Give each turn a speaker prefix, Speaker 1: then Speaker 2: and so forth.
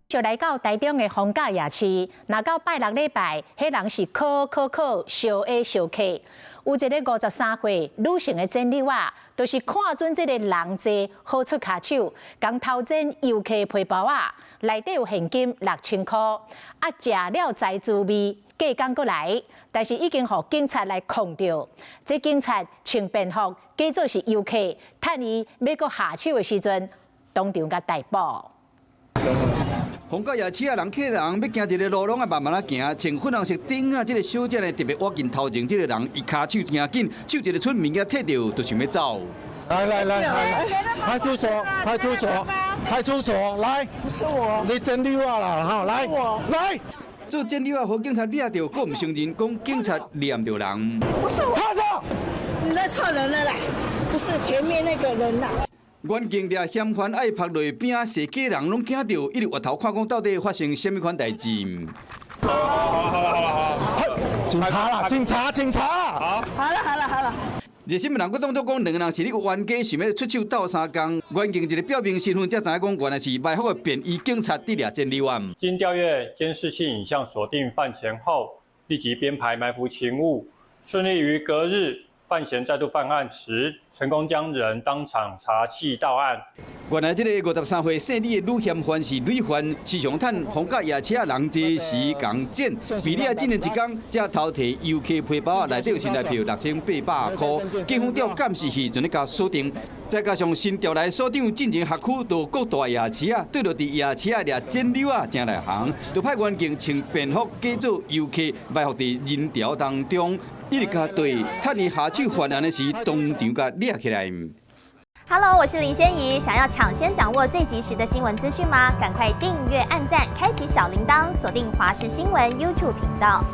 Speaker 1: 就來到台中的逢甲夜市，若到拜六禮拜，彼人是可可可燒下燒客。有一个53歲女性的剪搦仔，就是看準這个人濟好出跤手，共偷剪遊客皮包仔，內底有現金6000箍，啊，食了知滋味，隔工閣來，但是已經予警察來控著。這警察穿便服，假做是遊客，趁伊欲閣下手的時陣，當場共逮捕。
Speaker 2: 逢甲夜市啊，人客人欲行一个路，攏愛慢慢仔行。穿粉紅色頂仔這个小姐呢，特別倚近頭前這个人，伊跤手誠緊，手一个蠢物件提著，就想欲走。
Speaker 3: 來來來來，派出所，派出所，派出所，來！
Speaker 4: 不是我，
Speaker 3: 你剪搦仔啦，哈，來，來。
Speaker 2: 做剪搦仔，予警察掠著，閣毋承認，講警察掠著人。
Speaker 4: 不是我，你認錯人了啦，不是前面那個人啦。
Speaker 2: 遠鏡掠嫌犯愛拍落餅，踅街人攏驚著，一直回頭看，講到底發生啥物款代誌。
Speaker 5: 好好好好好，
Speaker 3: 警察啦，警察，警察啦！
Speaker 5: 好，
Speaker 4: 好了好了好了。
Speaker 2: 熱心人閣當作講，兩个人是咧個冤家，想欲出手鬥相共。員警一个表明身份，才知影講原來是埋伏的便衣警察佇掠剪搦仔。
Speaker 5: 經調閱監視器影像鎖定犯嫌後，立即編排埋伏勤務，順利於隔日犯嫌再度犯案時，成功將人當場查緝到案。
Speaker 2: 原來這个53歲姓李的女嫌犯是累犯，時常趁逢甲夜市人濟時共剪，被掠進前一工，才偷提遊客皮包仔，內底有新台票6800箍，警方調監視器就咧共鎖定，再加上新調來所長進前轄區到各大夜市啊，對著佇夜市啊掠剪搦仔誠內行，就派員警穿便服假做遊客，埋伏佇人潮當中，一直共對，趁伊下手犯案的時，當場共掠起來。
Speaker 6: Hello，我是林仙怡。想要搶先掌握最及時的新聞資訊嗎？趕快訂閱、按讚、開啟小鈴鐺，鎖定華視新聞 YouTube 頻道。